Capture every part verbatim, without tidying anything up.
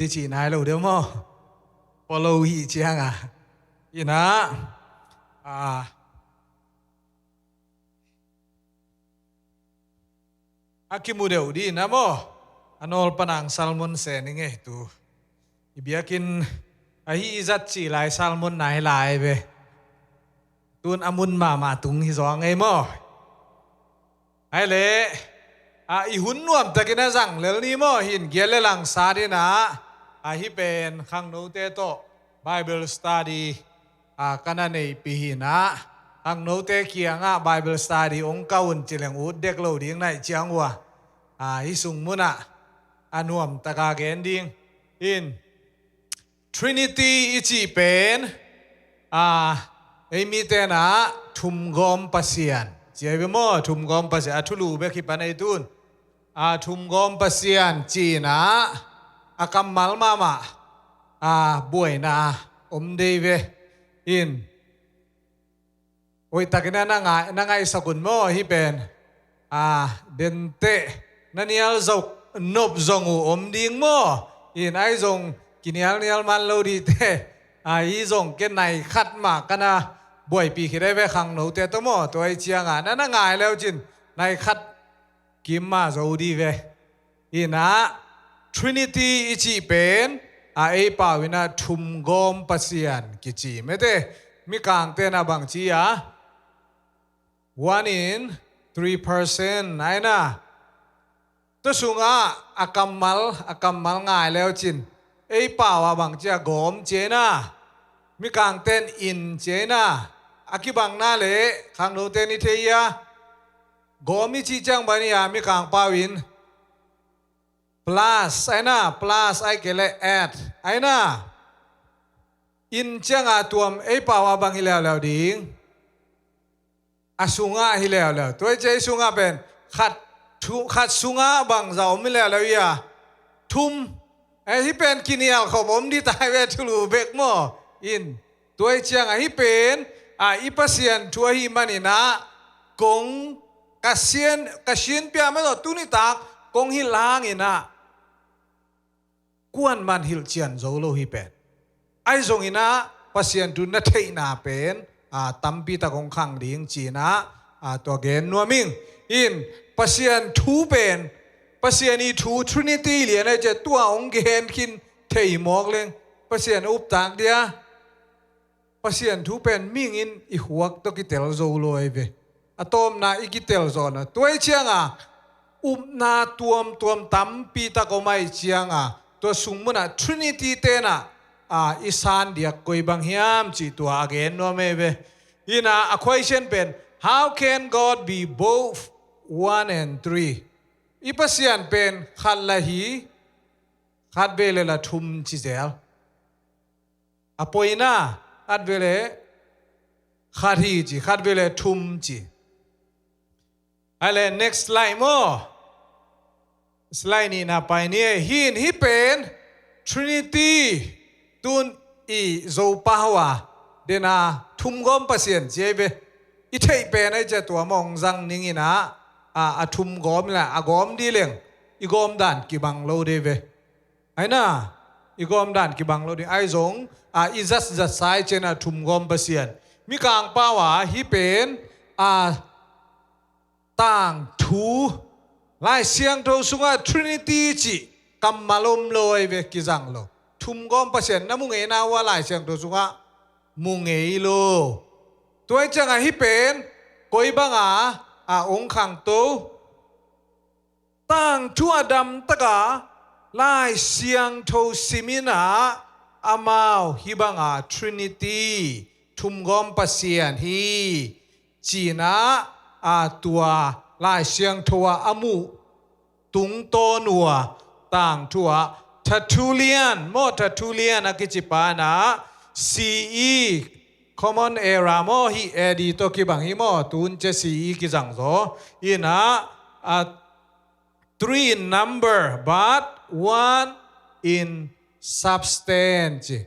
di cih nai lo deuh maw? Pua lo hi cianga, ina, a, a kimu deuh dina maw? A nawl panang sermon se ni ngei tu. I biakinn ahi i zat cih lai sermon nai lai ve. Tun a mun mahmah tung hi zaw ngei maw? Ai le, a, i hun nuamtakin a zang lel ni maw? Hin giat le langsa dinah, a, hi pen khangnote tawh Bible study, a, ka na neihpih hinah, khangnote kiangah Bible study ong kah un cileng ut dek lo ding naih ciang uh a, a, hi sung munah a nuamtaka gen ding. In Trinity i cih pen, a, ei mitenah thumgawm Pasian ci ei ve maw? Thumgawm Pasian, a thulu bek hi pan ei tun. A, thumgawm Pasian cinah a kammal mahmah, a, buaina om dei ve. In hoihtakin a na ngai, na ngaihsak un maw? Hi pen, a, denteh na nial zok nop zong uh om ding maw? In ai zong kinialnial man lo dihte, a, i zong ke nai khat mah ka na buaipih khit ei ve khangnote tawh maw? Tua i cianga na na ngai leu cin nai khat kim mah zo di ve. Inah Trinity i cih pen, a, ei pau inah thumgawm Pasian kici mete. Mikangte na bang ci a, one in three person ai na. Tua sungah a kammal, a kammal ngai leu cin ei pau a bang ci a, gawm ci ei na. Mikangten in ci ei na. A kibangna le khangnote ni thei a, gawm i cih ciang bang hi a, mikang pau in plus ai na, plus ai kei le add ai na. In cianga tuam ei pau a bang hi leuleu ding? A sungah hi leuleu. Tua i ci ei sungah pen khat, thu, khat sungah bangza om hi leuleu hi a, thum. Eh, hi pen kinial khop om di tai ve, thulu bek maw? In tua i cianga hi pen, a, i Pasian thu ahi maninah kong ka sian, ka sian pia mah tawh tuni tak kong hilh hanginah kuanman hilh cian zo lo hi pen. Ai zonginah Pasian thu na theihna pen, a, tampi tak hong khang ding cinah, a, tua gen nuam ing. In Pasian thu pen, Pasian i thu Trinity lian ai ciah tua hong gen khin thei mawk leng Pasian a uptak dia. Pasian thu pen mihing in i huak tawh kitel zo lo ai ve. A tawpna i kitel zawhna tua i cianga upna tuamtuam tampi tak om ai cianga tua sung munah Trinity tenah, a, i san diak koi bang hiam cih tua a gen nuam ai ve. Inah a question pen, how can God be both one and three? I Pasian pen khat la hi, khat vei le la thum ci zel. A poina, khat vei le khat hi ci, khat vei le thum ci. Ai le next slide maw? Slide nihna pai ni. Hin hi pen Trinity tun i Zopau a dena thumgawm Pasian ci ei ve. I theih pen ai ciah tua mawng zang ninginah, a, a thumgawm la a gawm di leng i gawm dan kibang lo dei ve. Aina, i gawm dan kibang lo ding. Ai zong, a, i zatzatsa i ciana thumgawm Pasian. Mikang pau a hi pen, a, tangthu, Lai Siangtho sungah Trinity cih kammal om lo ai ve kizang lo. Thumgawm Pasian na mu ngeina uh a Lai Siangtho sungah mu ngei lo. Tua i ciangah hi pen koi banga a ong khangto. Tangthu a damtaka Lai Siangtho siminah amau hi banga Trinity, thumgawm Pasian hi cinah a tua Lai Siangtho ah a muh tungtawn uh a tangthu ah Tertullian maw, Tertullian a kici panah C E Common Era maw, hih A D tawh kibang hi maw, tun cia C E kizang zaw inah a three in number but one in substance ci.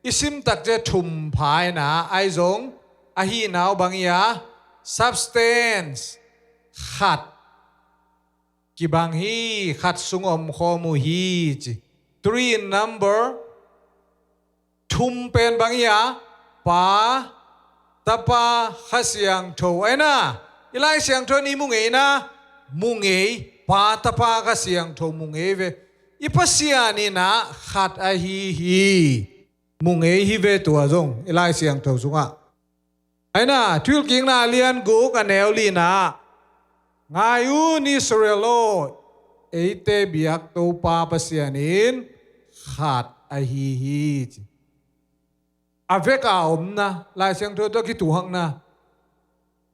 I simtak cia thum phaina ai zong ahi nau bang ia substance khat kibang hi, khat sung omkhawm uh hi ci. three in number, thum pen bang hi a, Pa, Tapa, Kha Siangtho. Aina, i Lai Siangtho in i mu ngei na, mu ngei, Pa, Tapa, Kha Siangtho mu ngei ve. I Pasian in a khat ahi hi. Mu ngei hi ve tua zong, i Lai Siangtho sungah. Aina, Thuhilhkikna a lian guk a neu li-na, ngai un Israel aw, eite biak Topa Pasian in khat ahi hi ci. A vek a omna, Lai Siangtho tawh kituakna.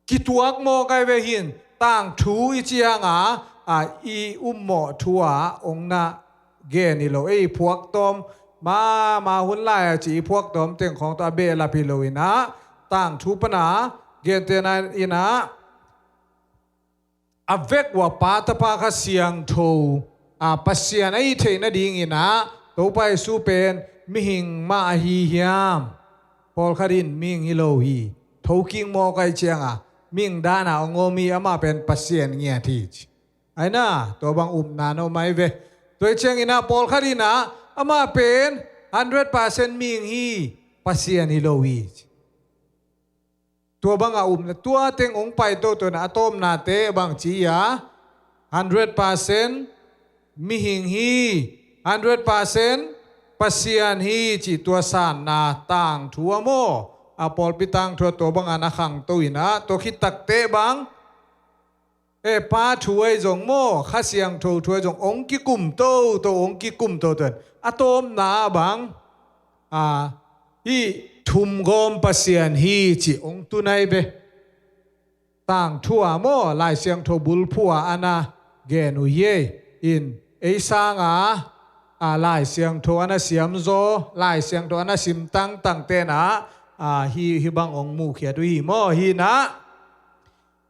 Kituak mawk ai ve hin, tangthu i cianga, a, i ummawh thu a ong na gen hi lo. Ei, i phuaktawm, ma, ma hun lai a ci i phuaktawm teng khawng tawh a behlap hi lo in a, tangthu pana, gentehna in a, a vek uh a Pa, Tapa, Kha Siangtho, a, Pasian a i theih nadingin a, Topa Jesu pen mihing mah ahi hiam? Pawlkhat in mihing hi lo hi. Thokik mawk ai cianga, mihing dana ong om hi, amah pen Pasian ngiat hi ci. Aina, tua bang upna na om ai ve. Tua hi ciangin a, pawlkhat in a, amah pen hundred percent mihing hi, Pasian hi lo hi ci. Tua bang a upna, tua teng ong pai toto na, a tawpnate bang ci a, hundred percent mihing hi, hundred percent Pasian hi ci, tua sanna tangthu a maw, a pawlpi tangthu a tua bang a na khangto in a, tua khit takteh bang, e, Pa thu ai zong maw, Kha Siangtho thu ai zong ong kikum toto, ong kikum toto in, a tawpna bang, a, hih thumgawm Pasian hi ci ong tun ai ve. Tangthu a maw, Lai Siangtho bulphuh a ana gen uh hi ei. In, ei sanga, a, Lai Siangtho ana siamzaw, Lai Siangtho ana sim tangtangte na, a, hih, hih bang ong muhkhiat uh hi maw, hi na.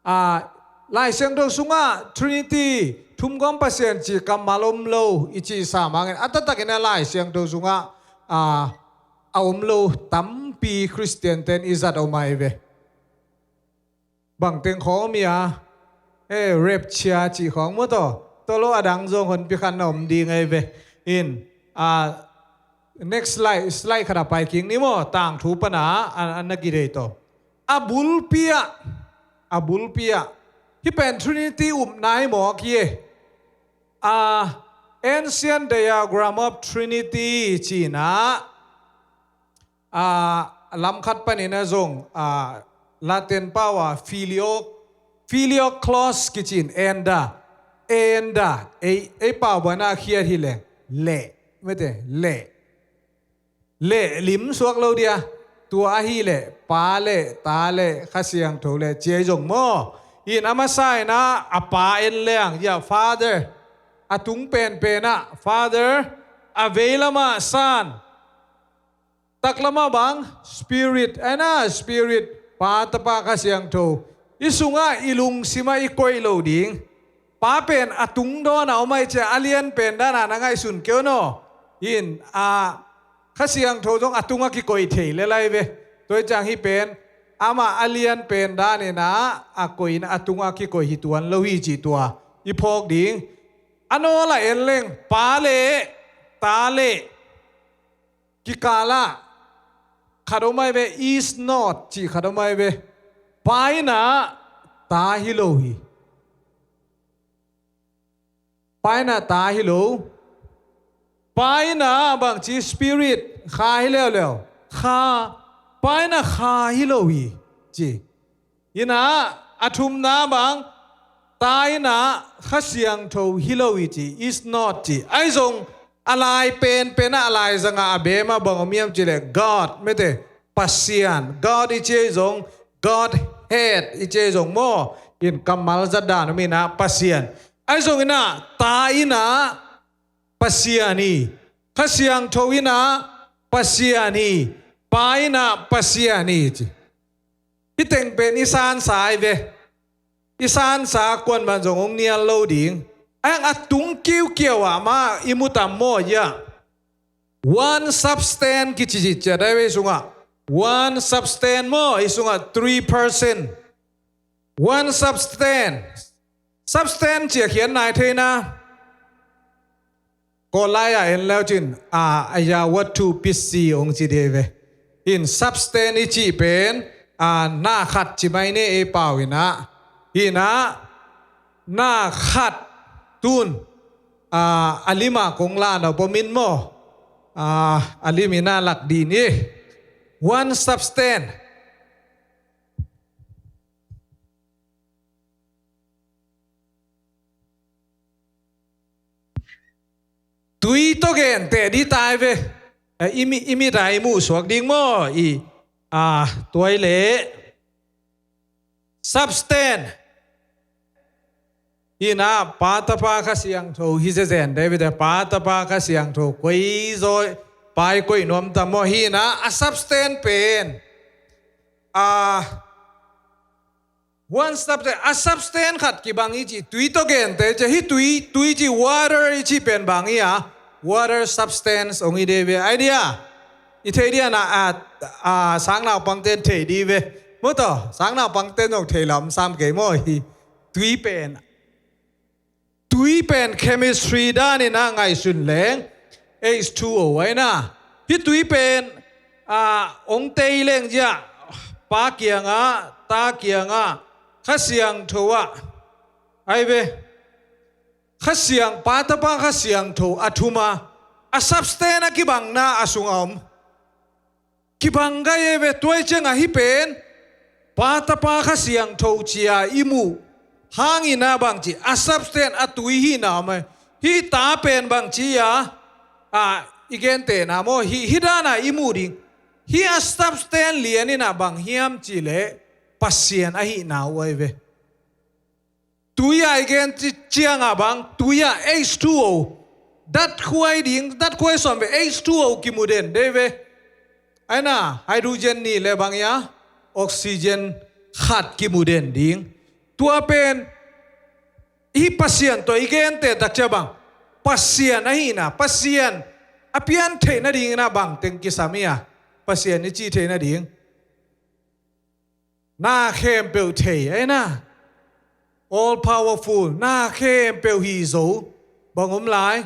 A, Lai Siangtho sungah Trinity, thumgawm Pasian ci kammal om lo i cih sam hangin, a taktakin a Lai Siangtho sungah, a, a om lo tampi Khristian ten i zat om ai ve. Bang teng khawng om hi a, e, rapture cih khawng maw taw, tua lo a dang zong honpi khat na om ding ai ve. In, a, next slide, slide khat a pai kik ni maw, tangthu pana, a, a na kidei taw. A bulpi ah, a bulpi ah, hih pen Trinity upna hi mawk hi e. A, Ancient Diagram of Trinity ci-in a, a, lam khat panin a zong, a, Latin pau a filio, filioque kici-in, and, and, ei, ei pau bang a khiat hi leh, leh, mete, leh. Leh lim suak lo dia, tua ahih leh Pa le Ta le Kha Siangtho le ci ai zong maw. In a masa in a, a Pa en leng, ya, Father. A tung penpen ah Father, a veilamah Son, taklamah bang Spirit, aina Spirit, Pa, Tapa, Kha Siangtho. I sungah, i lungsimah i koih loh ding. Pa pen a tungdawn a om ai cia, a lianpen dana na ngaihsun kei un aw. In, a, Kha Siangtho zong a tungah kikoih thei lel ai ve. Tua hi ciang hih pen, amah a lianpen danin a, a koihna a tungah kikoih hi tuan lo hi cih tua i phawk ding. A nawl ah en leng, Pa le Ta le kikalah khat om ai ve, is not cih khat om ai ve. Pa in a Ta hi lo hi. Pa in a Ta hi lo. Pa in a bangci Spirit, Kha hi leuleu. Kha, Pa in a Kha hi lo hi ci. In a, a thumna bang, Ta in a Kha Siangtho hi lo hi ci, is not ci. Ahi zong a lai penpen ah, a laizangah a beem ah bang om hiam cih leh God, mete, Pasian. God i ci ahi zong, Godhead i ci ahi zong maw. In kammal zat dan om in a, Pasian. Ahi zongin a, Ta in a Pasian hi. Kha Siangtho in a Pasian hi. Pa in a Pasian hi ci. Hih teng pen i sansa ai ve. I sansa kuaman zong hong nial lo ding. Ahi hang a tung kiukiau ah mah i mu tam maw, ya. One substance kici ciat ai ve sungah. One substance maw, i sungah three person. One substance. Substance ci a khiat nai thei na. Kawllai ah en leu cin, a, a ya, what to pisi ong ci de ve. In substance i cih pen, a, na khat ci mai ne ei pau in ah. Hi in ah, na khat tun, a, a lim ah kong la nop om in maw. A, a lim in ah lak dih ni. One substance. Tui tawh genteh dih tai ve. Eh, i mi, i mit ah i muhsuak ding maw? I, a, tua hi leh. Substance. Hi in ah, Pa, Tapa, Kha Siangtho hi zenzen David, Pa, Tapa, Kha Siangtho koi zaw, pai koi nuam ta maw? Hi in ah, a substance pen, a, one substance, a substance khat kibang hi ci, tui tawh genteh ci, hi tui, tui ci, water i cih pen bang hi a, water substance ong hi de ve, ai dia. I thei dia na, a, a, sang naupangte'n thei dih ve. Maw taw, sang naupangte'n zong thei lam sam kei maw hi. Tui pen. Tui pen chemistry dan in ah ngaihsun leng H two O ai na. Hi tui pen, a, ong tei leng zia, Pa kiangah, Ta kiangah, Kha Siangtho ah. Ai ve. Kha Siang, Pa, Tapa, Kha Siangtho a thum a. A substance a kibangna a sung a om. Kibang gai e ve, tua hi ciangah hi pen, Pa, Tapa, Kha Siangtho ci-a i muh hangin ah bangci, a substance a tui hihna om e. Hi ta pen bangci a, a, i gentehna maw, hi, hi dan a i muh ding. Hi a substance lian in ah bang hiam cih leh Pasian ahihna uh ai ve. Tui a i gen ci-, ciangah bang, tui a H two O. Dat khuai ding, dat khuai sawm ve H two O kimu den dih ve. Ai na, hydrogen nih le bang ia, oxygen khat kimu den ding. Tua pen, i Pasian tawh i genteh tak ciang bang, Pasian ahihna, Pasian a pian theih nadingin ah bang teng kisam ia, Pasian i cih theih nading. Na khempeuh thei, ai na. All powerful, na khempeuh hih zo. Bang om lai?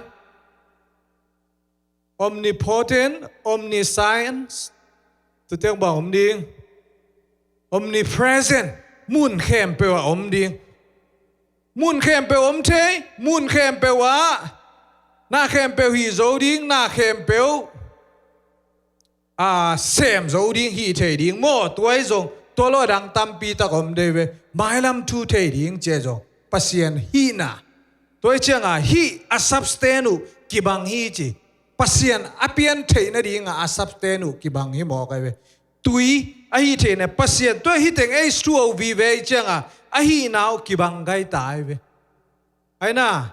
Omnipotent, omniscience. Tua teng bang om ding? Omnipresent, mun khempeuh ah om ding. Mun khempeuh om thei, mun khempeuh ah. Na khempeuh hih zo ding, na khempeuh a, sem zo ding, hih thei ding maw, tua hi zong, tua lo dang tampi tak om dih ve, mailam thu thei ding ci-a zong, Pasian hihna. Tua hi ciangah, hih a substance uh kibang hi ci. Pasian a pian theih nadingah a substance uh kibang hi mawk ai ve. Tui, a hih theihna, Pasian, tua hi teng H two O vive hi ciangah, a hihna uh kibang gai ta ai ve. Ai na,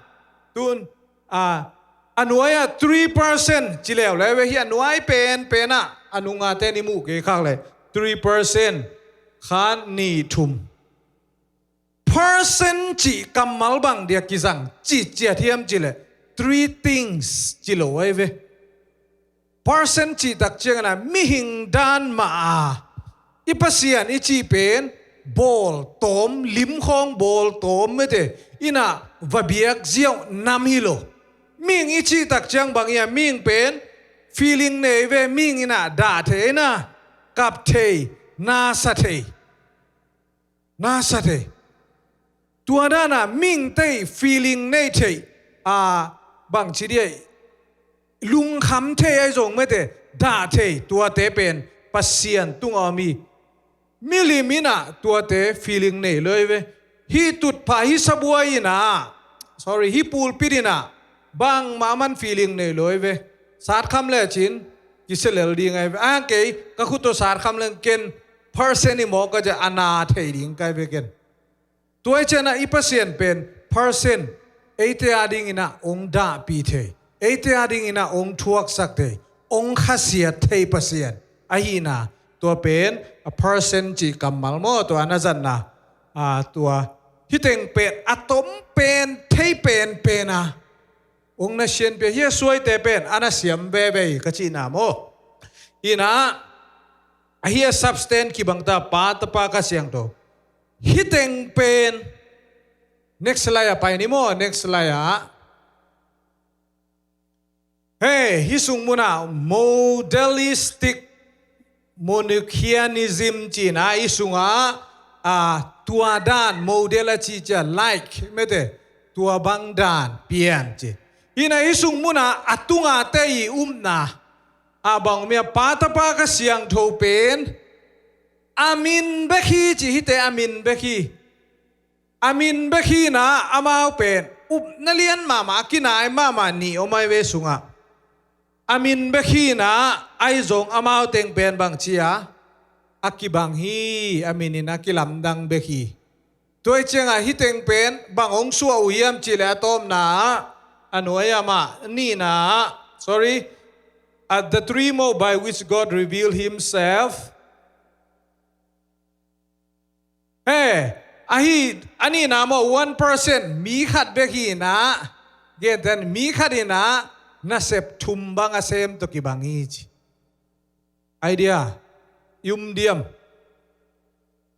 tun, a, a nuai ah three percent ci leuleu ve hi a nuai pen, pen ah, a nungah ten i muh kei khak leh, three percent, khat, nih, thum. Percent cih kammal bang dia kizang, cih ciat hiam cih leh, three things ci lo ai ve. Percent cih tak ciangin ah mihing dan mah a, i Pasian i cih pen bawl tawm, lim khawng bawl tawm mete in ah va biak ziau nam hi lo. Mihing i cih tak ciang bang ia, mihing pen feeling nei ve, mihing in ah dah thei, ai na, kap thei, na sa thei. Na sa thei. Tua dan a mihingte feeling nei thei, a, bangci dih, lungkham thei ai zong mete, dah thei, tuate pen Pasian tungah om hi. Milim in ah tuate feeling nei lo ai ve. Hih tutphah, hih sabuai in ah, sorry, hih pulpit in ah bangmah man feeling nei lo ai ve. Satkham lecin kisia lel ding ai ve. A, kei ka khut tawh satkham leng ken percent i mawk ka ci a, na thei ding kai ve ken. Tua hi ciangin ah i Pasian pen percent, eite a dingin ah hong dahpih thei, eite a dingin ah hong thuaksak thei, hong khasiat thei Pasian ahihna. Tua pen a percent cih kammal maw, tua a na zatna, a, tua hih teng pen a tom pen, thei penpen a hong na sianpih a, hih a suaite pen a na siam veve hi ka cihna maw. Hi in ah, a, hih a substance kibang ta, Pa, Tapa, Kha Siangtho. Hih teng pen, next slide ah pai ni maw, next slide ah. Hei, hih sung munah modalistic monarchianism cihna hih sungah, a, tua dan model a cih ciah like mete, tua bang dan pian ci. Hih na hih sung munah a tunga te i upna a bang om ia, Pa, Tapa, Kha Siangtho pen a min bek hi ci, hihte a min bek hi. A min bek hi na amau pen upna lian mahmah, a kinai mahmah nih om ai ve sungah. A min bek hi na, ahi zong amau teng pen bang ci a, a kibang hi, a min in a kilamdang bek hi. Tua hi ciangah hih teng pen bang hong suah uh hiam cih leh a tawpna ah, a nuai ah mah, nihna ah, sorry, at the three mode by which God revealed himself. He, ahi, a nihna maw, one person, mi khat bek hi na, gentehna mi khat hi na, nasep thum bang a sem tawh kibang hi ci. Idea i um diam?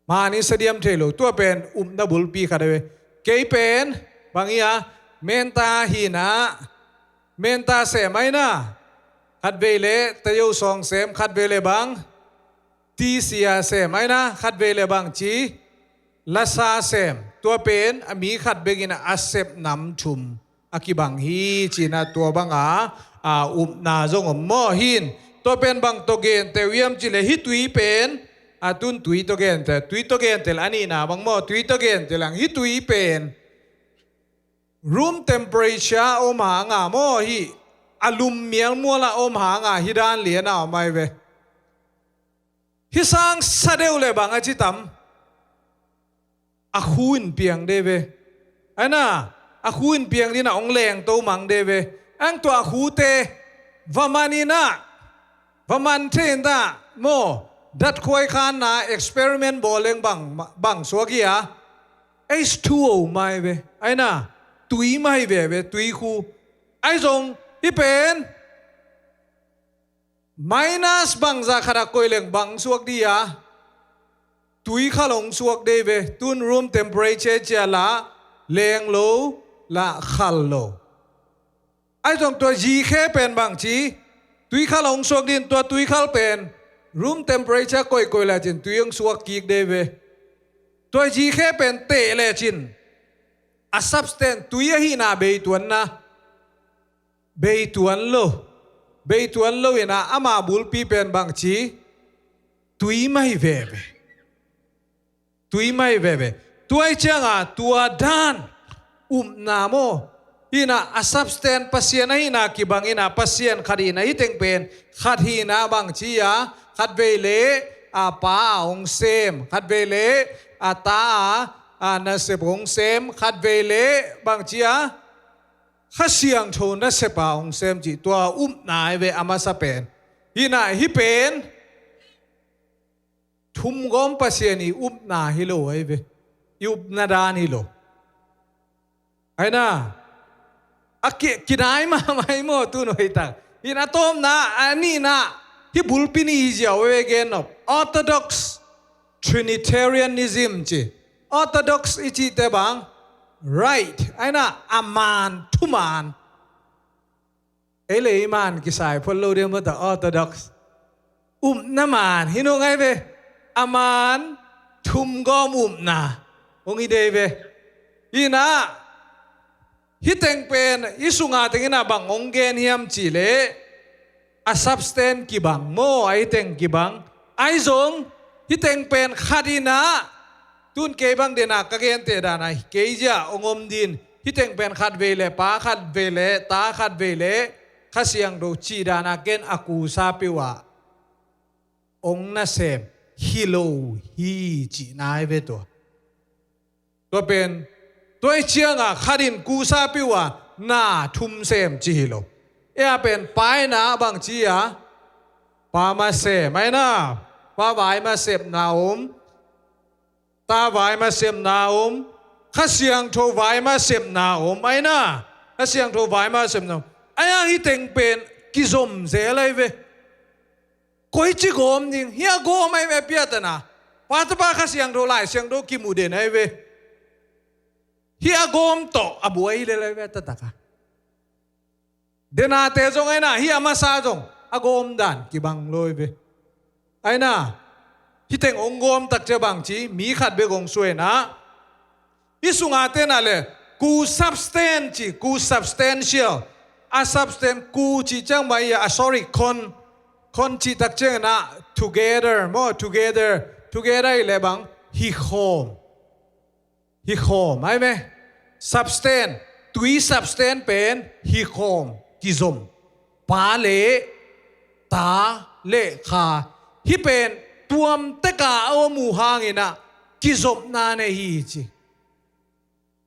Mani sa diam thei lo, tua pen upna bulpi khat a ve. Kei pen bang hi a, menta hi na, menta sem ai na, khat vei le tayo sawng sem, khat vei le bang tisia sem ai na, khat vei le bang ci lasa sem. Tua pen a mi khat bek in a sep nam thum a kibang hi ci na, tua banga a upna zong om maw hin. Tua pen bang tawh genteh uh hiam cih leh hih tui pen, a tun tui tawh genteh, tui tawh genteh a nihna bang maw, tui tawh genteh lang hih tui pen room temperature om hanga maw, hih a lum mialmual a om hanga hih dan lian a om ai ve. Hih sang sa deuh le bang a ci tam? A khu in piang deuh ve. Ai na, a khu in piang ding a hong lengto mang deuh ve. Ang tua a khute va man in a, va man thei in a maw, dat khuai khanna experiment bawl leng bang, bang suak hi a, H two O mai ve. Ai na, tui mai veve, tui khu. Ai zong hih pen minus bangzah khat a koih leng bang suak ding a, tui khal hong suak deuh ve. Tun room temperature cia lah leng lo, lah khal lo. Ai zong tua zikhe pen bang ci, tui khal hong suak ding, tua tui khal pen room temperature koihkoih lecin tui hong suak kik deuh ve. Tua zikhe pen teh lecin a substance tui ahihna bei tuan na, bei tuan lo. Bei tuan lo in a, ama bulpi pen bang ci, tui mai veve. Tui mai veve. Tua hi cianga tua dan upna maw, hi na, a substance Pasian ahihna kibang hi na, Pasian khat hi na, hih teng pen khat hi na bang ci a, khat vei le a Pa a hong sem, khat vei le a Ta a, a nasep hong sem, khat vei le bang ci a, Kha Siangtho nasep a hong sem cih, tua upna ai ve a masa pen. Hi na, hih pen thumgawm Pasian i upna hi lo ai ve. I upna dan hi lo. Ai na, a ki, kinai mahmah hi maw, tu nuai tak. Hi na, a tawpna, a nihna, hih bulpi nih hi ziau ve gen nop. Orthodox Trinitarianism ci. Orthodox i cihte bang, right, ai na, a man, thuman. Ei le ei man kisai phot lo ding maw, ta Orthodox. Upna man hi nung ai ve. A man thumgawm upna hong hi deuh ve. Hi na, hih teng pen i sunga teng in a bang hong gen hiam cih leh, a substance kibang maw, a hih teng kibang. Ai zong hih teng pen khat hi na, tun kei bang dena ka genteh dana kei zia hong om din, hih teng pen khat vei le Pa, khat vei le Ta, khat vei le Kha Siangtho cih dana ken a kusa peuh a hong nasem hi lo hi cihna ai ve tua. Tua pen, tua hi cianga khat in kusa peuh a na thum sem ci hi lo. Ei-a pen Pa in a bang ci a, Pa mah sem ai na, Pa vai mah sepna om, Ta vai mah sepna om, Kha Siangtho vai mah sepna om ai na, Kha Siangtho vai mah sepna om. Ai a hih teng pen kizom zel ai ve. Koici gawm ding, hih a gawm ai ve a piatana. Pa, Tapa, Kha Siangtho, Lai Siangtho kimu den ai ve. Hih a gawm tawh a buai lel ai ve a taktak a. Denate zong aina, hih a masa zong a gawm dan kibang lo hi ve. Aina, hih teng hong gawm tak ciang bang ci, mi khat bek hong suak inah, hih sungah tenah le, ku substance ci, ku substantial, a substance ku cih ciang mah hi a, a, sorry, kon, kon cih tak ciang inah together maw, together, together hi le bang, hi khawm. Hi khawm, ai me? Substance, tui substance pen hi khawm, kizom. Pa le Ta le Kha. Hih pen tuamtek a a om uh hang inah kizopna nei hi ci.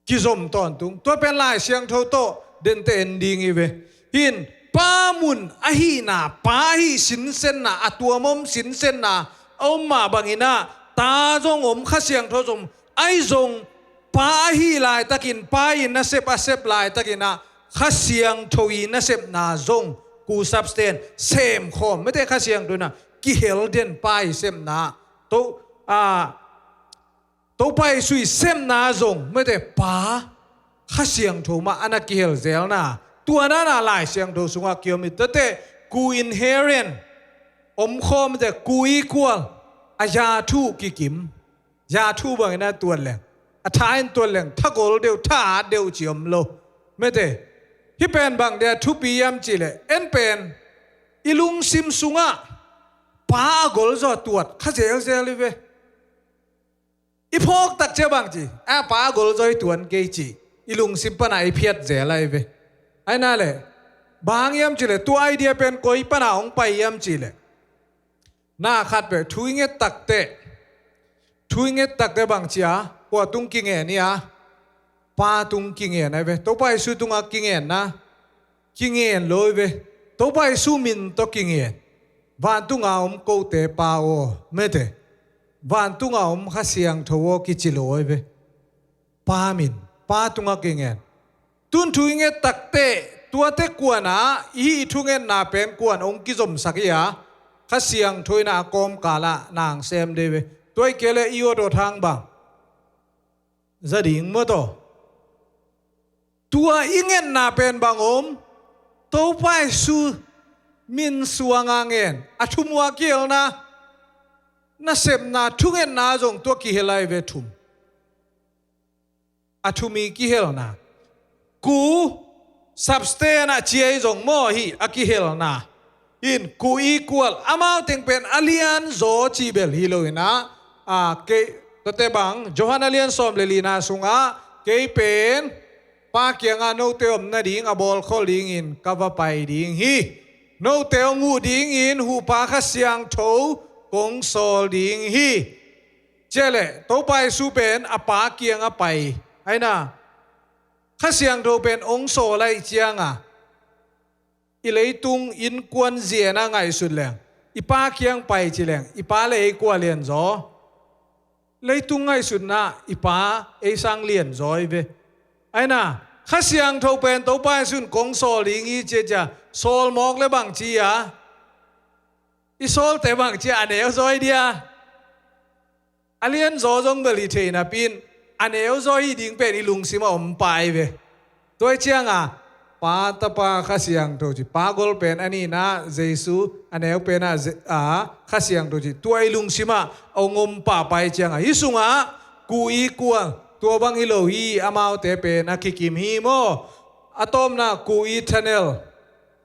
Kizom tawntung. Tua pen Lai Siangtho tawh dente en ding hi ve. Hih Pa mun ahihna, Pa ahih sinsenna, a tuam om sinsenna a om mah bang inah, Ta zong om, Kha Siangtho zong om. Ahi zong Pa ahih laitakin, Pa in nasep a sep laitakin ah, Kha Siangtho i nasepna zong, ku substance, semkhawm, mete, Kha Siangtho inah kihel den, Pa i sepna. To, a, Topa Jesu i sepna zong, mete, Pa, Kha Siangtho mah a na kihel zelna. Tua na na Lai Siangtho sungah kiom hi. Tate, ku inherent, omkhawm, mete, ku equal, a zathu kikim. Zathu bangin a tuat leng, a tha in tuat leng, tha gol deuh, tha at deuh ci om lo. Mete, hih pen bang dia thupi hiam cih leh, en pen i lungsim sungah Pa a gol zaw tuat kha zelzel hi ve. I phawk tak ciang bang ci, a, Pa a gol zaw hi tuan kei ci, i lungsim pana i phiat zel ahi ve. Aina le, bang hiam cih leh, tua idea pen koi pana hong pai hiam cih leh, na khat peuh thu i nget takteh, thu i nget takteh bang ci a, kua tung kingen hi a, Pa tung kingen ahi ve. Topa Jesu tungah kingen na, kingen lo hi ve. Topa Jesu min tawh kingen. Vantunga om kote Pa aw, mete, vantunga om Kha Siangtho aw kici lo hi ve. Pa min, Pa tungah kingen. Tun thu i nget takteh, tuate kuanah i hih i thungetna pen kuan hong kizomsak hi a, Kha Siangtho inah a kawmkalah nang sem dei ve. Tua i kei le i awt awt hang bang za ding maw taw. Tua i ngetna pen bang om, Topa Jesu min suanga ngen, a thum uh a kihelna, nasepna, thungetna zong tua kihel ahi ve, thum. A thum i kihelna. Ku substance a ciai zong maw hi a kihelna. In ku equal, amau teng pen a lian zaw cih bel hi lo inah, a, kei, tate bang, Johan a lian sawm le lina sungah, kei pen Pa kiangah note om nading a bawlkhol dingin ka va pai ding hi. Note hong huh dingin Huhpa Kha Siangtho kong sawl ding hi. Ciah leh, Topa Jesu pen a Pa kiangah pai. Aina, Kha Siangtho pen hong sawl ahih cianga, i leitung innkuan zia na ngaihsut leng, i Pa kiang pai ci leng, i Pa le ei kua lianzaw? Leitung ngaihsutna i Pa ei sang lianzaw hi ve. Aina, Kha Siangtho pen Topa Jesu in kong sawl ding hi ci a, sawl mawk le bang ci a, i sawlte bang ci a, a neu zaw hi dia. A lianzaw zong bel hi thei napi in, a neu zaw hi ding pen i lungsim a om pah hi ve. Tua hi cianga, Pa, Tapa, Kha Siangtho ci, Pa gol pen a nihna Jesu, a neu penah Ze-, a, Kha Siangtho ci, tua i lungsim ah a hong om pahpah hi cianga, hih sungah ku equal, tua bang hi lo hi, amaute pen a kikim hi maw. A tawpna ku eternal.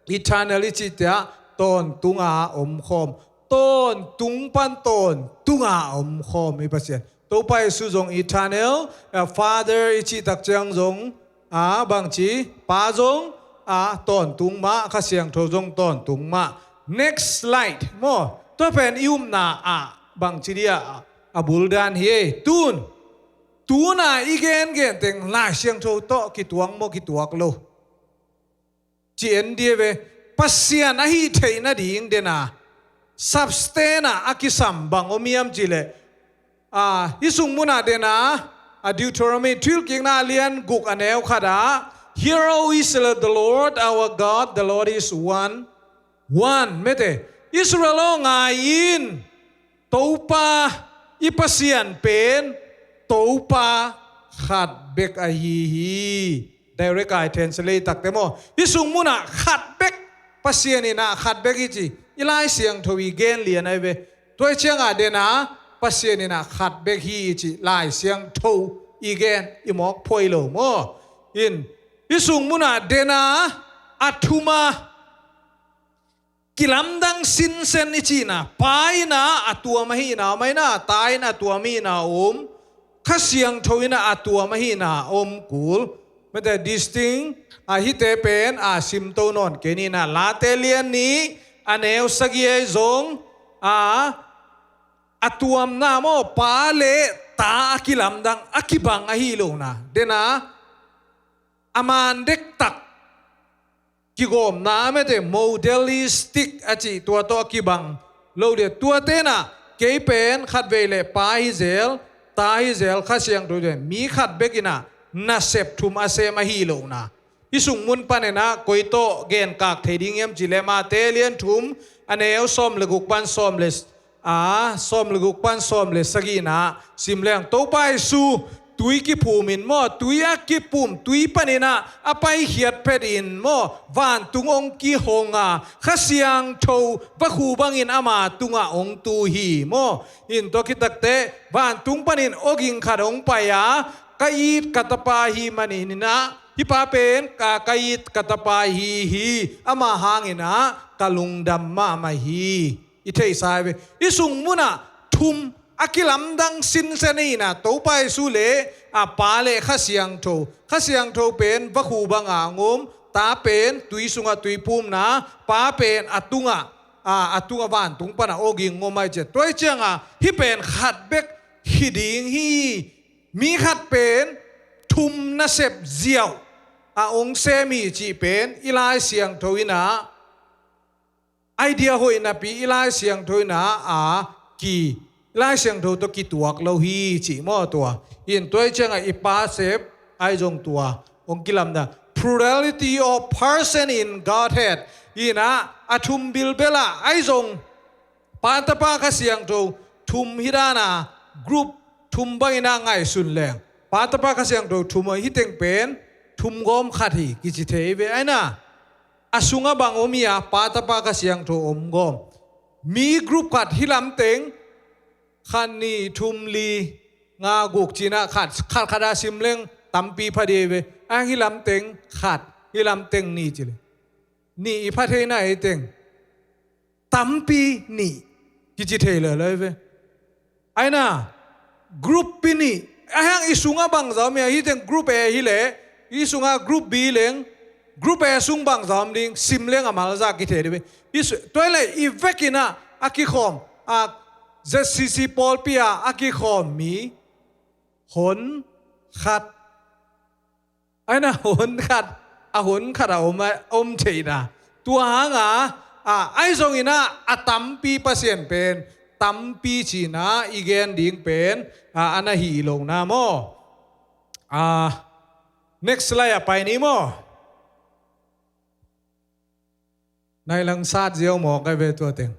Eternal i cihte ah tawntunga omkhawm. Tawntung pan tawntunga omkhawm i Pasian. Topa Jesu zong eternal, eh, Father i cih tak ciang zong, a, bangci, Pa zong, a, tawntung mah, Kha Siangtho zong tawntung mah. Next slide maw. Tua pen i upna ah bangci dia, a, a buldan hi ei. Tun, tuna i gengen teng Lai Siangtho tawh kituak maw, kituak lo? Ci en dih ve. Pasian a hih theih nading dena, substance ah a kisam bang om hiam cih leh, a, hih sung munah dena, a, Deuteronomy, Thuhilhkikna a lian guk a neu khat ah, "Hear, O Israel, the Lord our God, the Lord is one, one." Mete, Israel aw, ngai in, Topa, i Pasian pen Topa khat bek ahi hi. direct a i translate takte maw, hih sung munah khat bek, Pasian inah khat bek i ci, i Lai Siangtho i gen lian ahi ve. Tua hi ciangah dena Pasian inah khat bek hi i ci, Lai Siangtho i gen, i mawk phuai lo maw. In, hih sung munah dena a thuma kilamdang sinsen i cihna, Pa inah a tuam ahihna om, a inah Ta inah a tuam ahihna om, Kha Siangtho inah a tuam ahihna om kul. Mate distinct, a hihte pen a simto nawn kei ni inah, Late lian nih a neu sagih ahi zong, a, a tuamna maw, Pa le Ta a kilamdang, a kibang ahi lohna. Dena a man dektak kigawmna, a mate modalistic a cih tua tawh a kibang lo dia. Tua tenah kei pen khatvei le Pa hi zel, Ta hi zel, Kha Siangtho hi zel, mi khat bek inah nasep thum a sem ahi lohna. Hih sung mun paninah koi tawh genkak thei ding hiam cih leh Mate lian thum a neu sawm le guk pan sawm le a, sawm le guk pan sawm le sagihna sim leng, Topa Jesu tui kiphum in maw, tui a kiphum, tui paninah a paikhiat phetin maw, vantung hong kihong a, Kha Siangtho vakhu bangin ama tungah hong tu hi maw. In tua khit takteh vantung panin awging khat hong pai a, ka it ka tapa hi manin inah, hih pa pen ka, ka it ka tapa hi hi, ama hang inah ka lungdam mahmah hi. I theihsa hi ve. Hih sung munah thum a kilamdang sinsen inah, Topa Jesu le a Pa le Kha Siangtho. Kha Siangtho pen vakhu banga hong om, Ta pen tui sungah tui phumna, Pa pen a tungah, a, a tungah vantung panah awging hong om ahi ciah. Tua hi ciangah hih pen khat bek hi ding hi. Mi khat pen thum nasep ziau a hong sem hi cih pen i Lai Siangtho inah idea hoih napi, i Lai Siangtho inah a ki, i Lai Siangtho tawh kituak lo hi cih maw tua. In tua hi ciangah i Pa sep ahi zong tua hong kilamdang. Plurality of person in Godhead. Inah a thum bilbel ah ahi zong Pa, Tapa, Kha Siangtho thum hi dana group thum bangin a ngaihsun leng, Pa, Tapa, Kha Siangtho thum ahi, hih teng pen thum gawm khat hi kici thei ve. Aina a sungah bang om hi a, Pa, Tapa, Kha Siangtho om gawm. Mi group khat hih lam teng khat, nih, thum, li, nga, guk ci-in ah khat khat khat a sim leng tampi pha ding hi ve. A hih lam teng khat, hih lam teng nih ci leng nih i pha thei na, hih teng tampi nih kici thei lel hi ve. Aina group pi nih, a hang i sungah bangzah om hi a, hih teng group A hi leh i sungah group B leng, group A sung bangzah om ding sim leng a malzah kithei ding hi ve. I su-, tua hi leh i vekin ah a kikhawm, a, Z C C pawlpi ah a kikhawm mi hon khat. Aina hon khat, a hon khat a om, a om theihna. Tua hanga, a, ahi zongin ah a tampi Pasian pen tampi ci-in ah i gen ding pen, a, a na hi lo na maw. A, next slide ah pai ni maw. Nai lang sat ziau mawk ahi ve tua teng.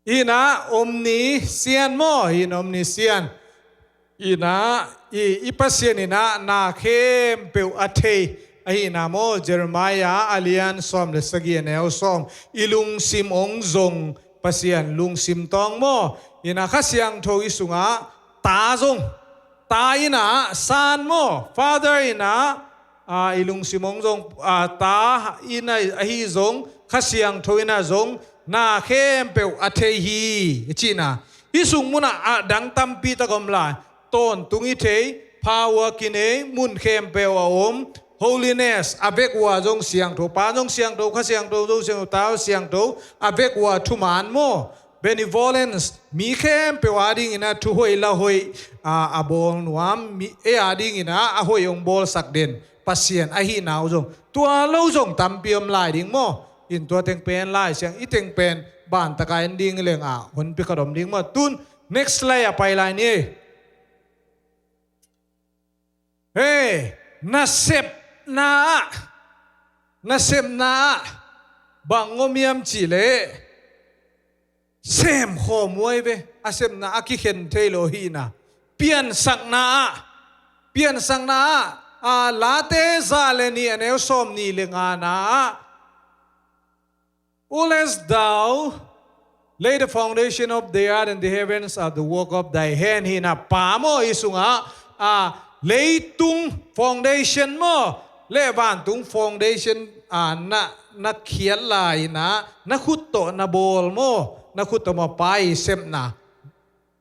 Ina omniscient maw, ina omniscient. Ina i, i Pasian ina na khempeuh a thei ahina maw, Jeremiah a lian sawm le sagih a neu sawm. I lungsim hong zong Pasian, lungsim tawng maw. Ina Kha Siangtho i sungah Ta zong, Ta ina Son maw, Father ina, a, i lungsim hong zong, a, Ta ina ahi zong, Kha Siangtho ina zong na khempeuh a thei hi, i cihna. Hih sung munah a dang tampi tak om lai. Tawntung i thei, power kinei, mun khempeuh a om, holiness, a vek uh a zong siangtho, Pa zong siangtho, Kha Siangtho zong siangtho, Ta siangtho, a vek uh a thuman maw. Benevolence, mi khempeuh a dingin ah thuhoih lauhoih, a, a bawl nuam, mi, ei a dingin ah a hoih hong bawlsak den Pasian ahina uh zong, tua lo zong tampi om lai ding maw. In tua teng pen Lai Siang, i teng pen ban taka en ding hi leng a honpi khat om ding maw. Tun next slide ah pai lai ni. Hei, nasepna ah, nasepna ah bang om hiam cih leh, sem khawm uh ahi ve, a sepna a kikhen thei lo hina. Piansakna ah, piansakna ah, a, Late za le nih a neu sawm nih le ngana ah, Unless thou lay the foundation of the earth and the heavens are the work of thy hand, hi na pa maw, i sungah, a, leitung foundation maw, le vantung foundation, a, na, na khiat lai na, na khut tawh na bawl maw, na khut tawh maw, pa i sepna,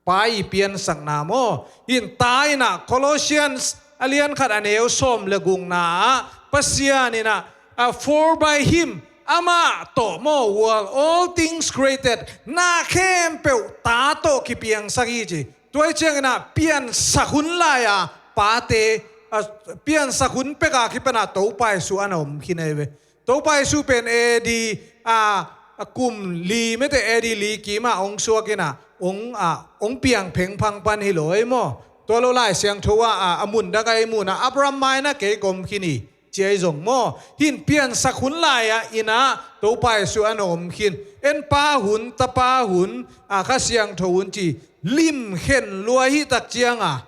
pa i piansakna maw. Hi na ta in ah Colossians a lian khat a neu sawm le gukna ah Pasian in ah, a, for by him, amah tawh maw, were all things created, na khempeuh ta tawh kipiangsak hi ci. Tua hi ciangin ah piansak hun lai-a pate, a, piansak hun peka kipan ah Topa Jesu a na om khin ahi ve. Topa Jesu pen A D, a, a kum li mete, A D li kim ah hong suak in ah, hong, a, hong piang phengphang pan hi lo ei maw. Tua lo Lai Siangtho ah, a, a mun dang a i mu na Abraham mai na kei ka om khin hi, ci ahi zong maw. Hi na piansak hun lai-a in ah Topa Jesu a na om khin. En pa hun, tapa hun, a, Kha Siangtho hun ci lim khen lua hi tak ciang a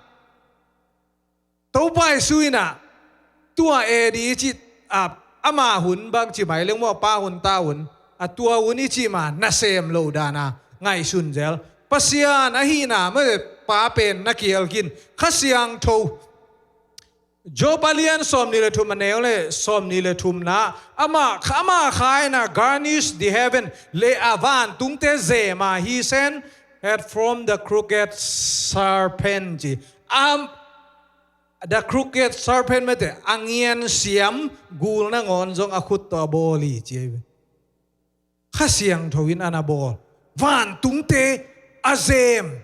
Topa Jesu in ah tua A D i cih, a, ama hun bang ci mai leng maw, pa hun, ta hun, a, tua hun i cih ma nasem lo dan a ngaihsun zel. Pasian ahihna mah pa pen na kial khin. Kha Siangtho, Job a lian sawm nih le thum a neu le sawm nih le thumna, ama, ama kha in ah garnish the heaven, le a vantungte zem a, he sent it from the crooked serpent ci. Am, the crooked serpent mete, a ngian siam gul nangawn zong a khut tawh a bawl hi ci ahi ve. Kha Siangtho in a na bawl. Vantungte a zem,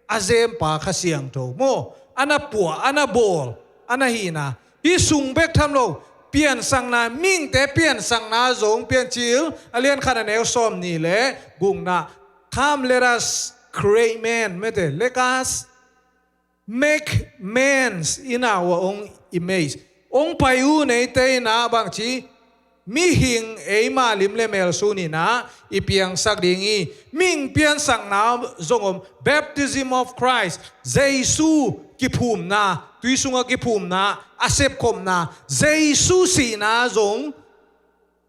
a zem pa Kha Siangtho maw, a na puah, a na bawl, a na hihna. Hi sung bek tham lo, piansakna, mihingte piansakna zong Piancil a lian khat a neu sawm nih le gukna, come let us create man, mete, let us make man's in our own image. Hong pai uh neite in ah bangci, mihing eima lim le mel sun in ah i piangsak ding hi. Mihing piansakna zong om, baptism of Christ, Jesu kiphumna, tui sungah kiphumna, a sepkhopna, Jesu sihna zong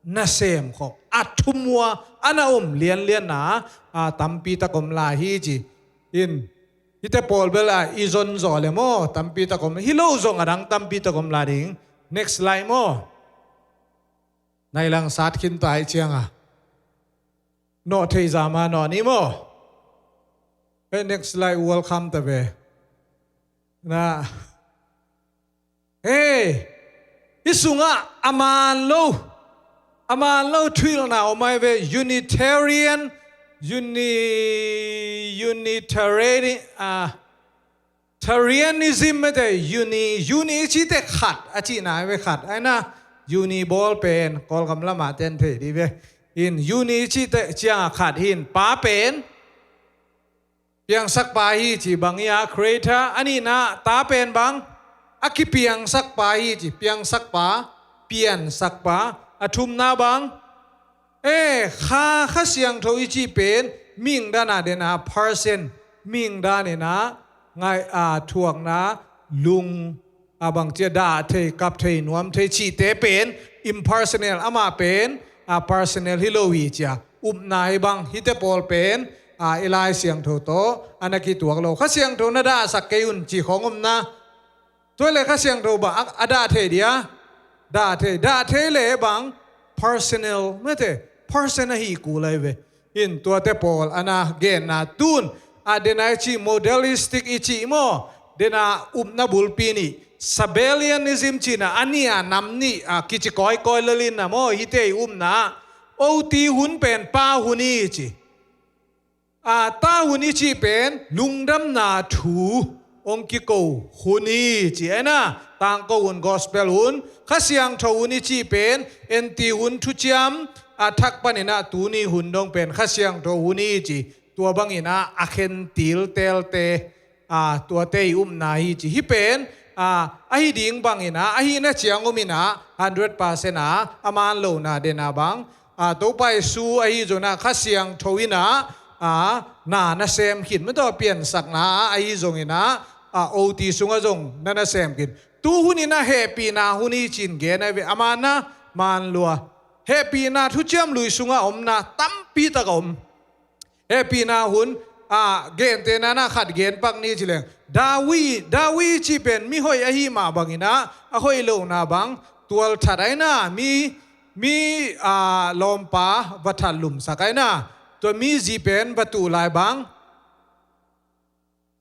nasem khop, a thumua a na om lianlianna, a, tampi tak om lai hi ci. In, hite pawl bel a i zon zaw le maw, tampi tak om, hi lo zong a dang tampi tak om lai ding. Next slide maw. Nai lang sat khin ta hi ciang a, nawh thei zama nawh ni maw. Hey, next slide, welcome ta ve. Na, hey, hi sungah a man lo, a man lo thuhilhna om ahi ve. Unitarian, uni, Unitarian, a, Tarianism mete, uni, uni i cite khat a cihna ahi ve, khat ahi na. Uni bawl pen Kawlgam lamah ten thei dih ve. In uni i cite ciangah khat hi na, pa pen piangsakpa hi ci bang hi a, creator. A nihna, ta pen bang, a kipiangsakpa hi ci, piangsakpa, piansakpa. A thumna bang, e, Kha, Kha Siangtho i cih pen mihing dan a den a person, mihing dan in a ngai a thuakna, lung, a bang ci a, dah thei, kap thei, nuam thei cihte pen impersonal, amah pen, a, personal hi lo hi ci a. Upna hi bang, hite pawl pen, a, i Lai Siangtho tawh a na kituak lo. Kha Siangtho na dahsak kei un ci khawng om na. Tua le Kha Siangtho bang a, a dah thei dia? Dah thei, dah thei le bang, personal mete, person ahi kul ahi ve. In tuate pawl a na genna tun, a, den a i cih modalistic i cih maw, den a upna bulpi nih, Sabellianism cihna, a nih a nam nih, a, kici kawikawi lel in na maw, hite i upna, oti hun pen pa hun hi ci. A, ta hun i cih pen lungdamna thu hong kiko hun hi ci, ahi na, tangko hun, gospel hun. Kha Siangtho hun i cih pen enti hun, thuciam, a, thak panin a, tuni hun dong pen Kha Siangtho hun hi ci. Tua bangin a, a khentil telte, a, tuate i upna hi ci. Hih pen, a, ahi ding bangin a, ahihna ciang om in a, hundred percent a, a man lohna den a bang, a, Topa Jesu ahi zongin a, Kha Siangtho in a, a, na nasem khin, mah tawh piansakna ahi zongin a, a, oti sungah zong na nasem khin. Tu hunin ah hehpihna hun hi ci-in gen ahi ve. A manna, manlua, hehpihna thuciam lui sungah omna tampi tak a om. Hehpihna hun a gentehna-in ah khat gen pak ni ci leng, David, David cih pen mihoih ahih mah bangin ah a hoih lohna bang tualthat ahi na, mi, mi a lawmpa va thatlumsak ahi na, tua mi zi pen va tuh lai bang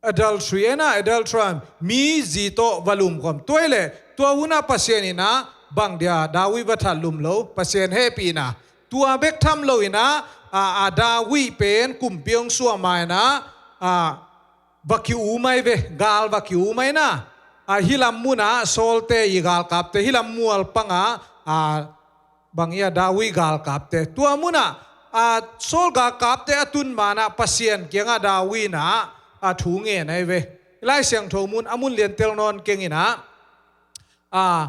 adultery ahi na, adultery, mi zi tawh va lumkhawm. Tua hi leh tua hun ah Pasian in ah bang dia David va thatlum lo? Pasian hehpihna. Tua bek tham loin ah a, a David pen kumpi hong suah ma-in ah a, va ki-um ahi ve, gal va ki-um ahi na. A, hih lam munah Saul-te i galkapte, hih lam mual pangah a, bang hi a, David galkapte. Tua munah a, Saul galkapte a tun ma-in ah Pasian kiangah David in ah a thu ngen ahi ve. Lai Siangtho mun, a mun lian tel nawn keng in ah, a,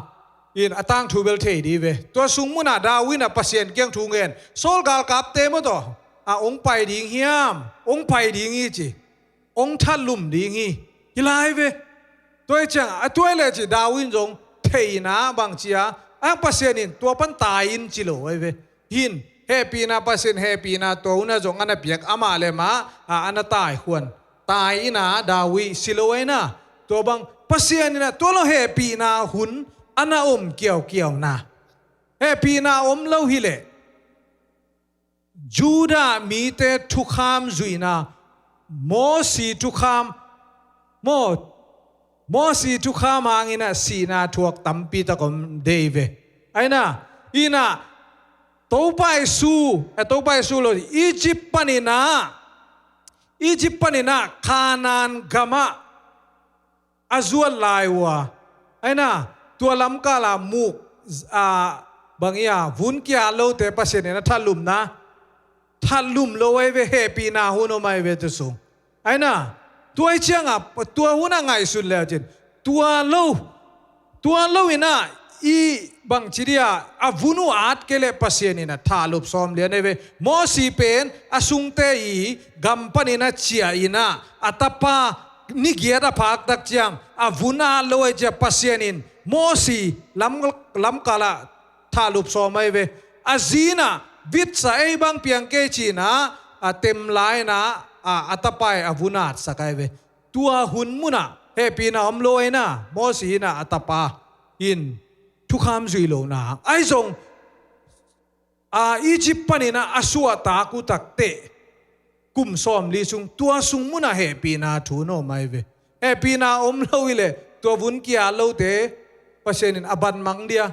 in a tangthu bel thei dih ve. Tua sung munah David in ah Pasian kiang thu ngen, Saul galkapte maw tawh a, hong pai ding hiam? Hong pai ding hi ci. Hong thatlum ding hi. Hi lai ve. Tua hi ciang a, tua hi leh ci, David in zong thei-in ah bang ci a, a, Pasian in tua pan tai in ci lo ahi ve. Hih hehpihna, Pasian hehpihna tua hun ah zong a na piak, amah le amah a, a na taikhuan. Tai in ah David si lo ahi na. Tua bang Pasian in ah tua lo hehpihna hun a na om kiaukiau na. Hehpihna om lo hi leh Judah mite thukham zuihna, Mosi thukham, Mo-, Mosi thukham hangin ah sihna thuak tampi tak om dei ve. Ahi na, in ah Topa Jesu, a, Topa Jesu lo, Egypt panin ah, Egypt panin ah Kanaan gamah a zuat lai uh a, ahi na, tua lamkal ah muk, a, bang hi a, vun kia lote Pasian in a thatlumna, thatlum lo ahi ve, hehpihna hun om ahi ve tu sung. Ahi na, tua hi ciang a, tua hun a ngaihsun le cin, tua lo, tua lo in ah i bangci dia a vun uh at kei leh Pasian in a thatlup sawm lian ahi ve. Mosi pen a sungte i gam panin a ciah in ah, a tapa ni giat a phak tak ciang a vun at lo ahi ciang Pasian in Mosi lam, lamkal ah thatlup sawm ahi ve. A zi in ah vitsa ei bang piang kei ci-in ah, a tem lai in ah, a, a tapa in a vun atsak ahi ve. Tua hun munah hehpihna om lo ahi na, Mosi in ah a tapa in thukham zui lohna. Ahi zong, a, Egypt panin ah a suahtak uh takteh kum sawmli sung, tua sung munah hehpihna thu na om ahi ve. Hehpihna om lo hi leh tua vun kia lote Pasian in a banmang dia,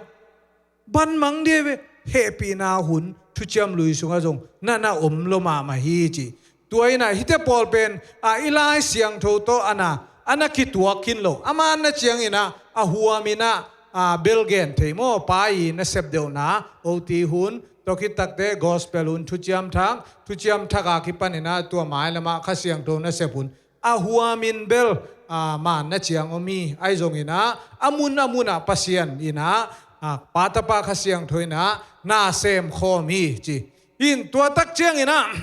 banmang dia ve. Hehpihna hun thuciam lui sungah zong na na om lo mahmah hi ci. Tua in ah hihte pawl pen, a, i Lai Siangtho tawh a na, a na kituak khin lo. A manna ciangin ah a huam in ah, a, bel gen thei maw, pa i nasep deuhna, oti hun, tua khit takteh gospel hun, thuciam thak, thuciam thak a kipan in ah tua mailam ah Kha Siangtho nasep hun, a huamin bel, a, manna ciang om hi. Ahi zongin ah a mun a mun ah Pasian in ah, a, Pa, Tapa, Kha Siangtho in ah na sem khawm hi ci. In tua tak ciangin ah